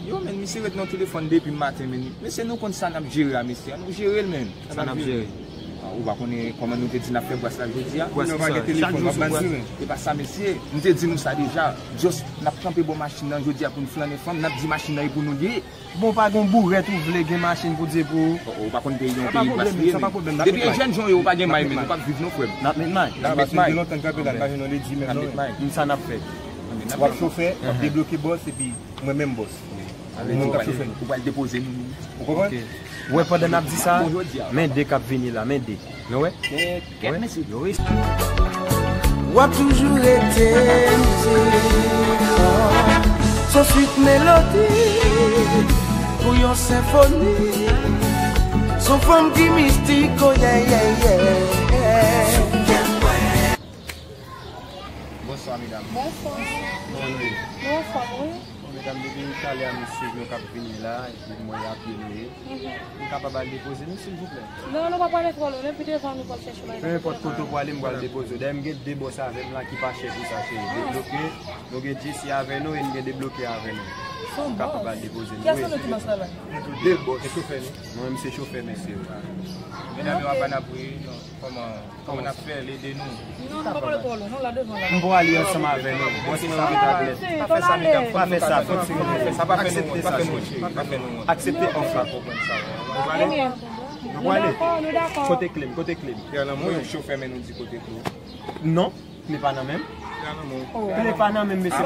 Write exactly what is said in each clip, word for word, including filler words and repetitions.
Yo, men, misye ret nan telefòn depi maten, men. Mesye, nou konn sa n ap jere a, mesye. An nou jere l, men. Sa n ap jere? Ah, ou pa konnen kòman nou te di n ap fè bwès la jodi a? Bwès ki sa? Chak jou sou bwès. E pa sa, mesye. M te di nou sa deja. Just, n ap kanpe bò machin nan jodi a pou n flannen fanm. N ap di machin nan e pou nou l ye. Bon, pa gon bourèt ou vle gen machin pou di pou ou. Ou pa konn peyi yon peyi bwès li ye, men. Depi e jèn jan yo, ou pa gen may, men. Ou p ap viv non, frè m. N ap met may. N ap met may. Gen lontan n kanpe la, n pa jwenn yon ledi menm non, men. Sa n ap fè. W ap chofè, w ap debloke bòs, epi mwen menm bòs. Mwen k ap chofè nou. Ou pral depoze nou. Ou konprann? Ou wè, pandan n ap di sa, men de k ap vini la, men de. Nou wè? Kèt, kèt, mesye. W ap toujou rete mizik. Se yon swit melodi pou yon senfoni. Se yon fanm ki mistik, oh yeah, yeah, yeah. Bonswa, medam. Bonswa. Kòman nou ye? Nou anfòm, wi. Bon, medam, depi talè a, mesye nou k ap vini la, epi mwen apye nou ye. Mhm. M kapab al depoze nou, silvouplè? Non, nou pa prale twò lwen, men pi devan nou pral chèche bagay. Pe enpòt kote w prale, m pral depoze w. Dayè, m gen de bòs avè m la ki pa chè pou sa, cheri. Debloke, nou gen J C avè nou e n gen debloke avè nou. M kapab al depoze nou, wi. Kiyès nan nou ki bòs la la? Nou tou de bòs. E chofè nou? Mwen, m se chofè, mesye. Medam yo ap ban ap ri, non. Kòman, kòman n ap fè l ede nou? Non, nou pa prale twò lwen, non, la devan la. M pral ale ansanm avè nou. Bòs mwen ret ak lèt. Pa fè sa, medam. Pa fè sa, kontinye. Aksepte sa, cheri. Aksepte òf la. Nou prale? Nou prale? Kote kle m? Kote kle m? Mwen yon chofè, men nou di kote kle w. Non. Kle pa nan men m. Kle pa nan men m, mesye.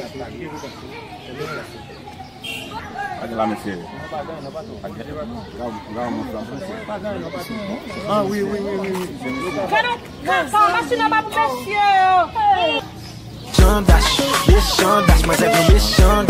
Gade la, mesye. Ah, wi, wi, wi, wi, wi. Gade yon kaka, machin anba pou mesye yo. Jan Dash, mechan Dash, manzè vin mechan.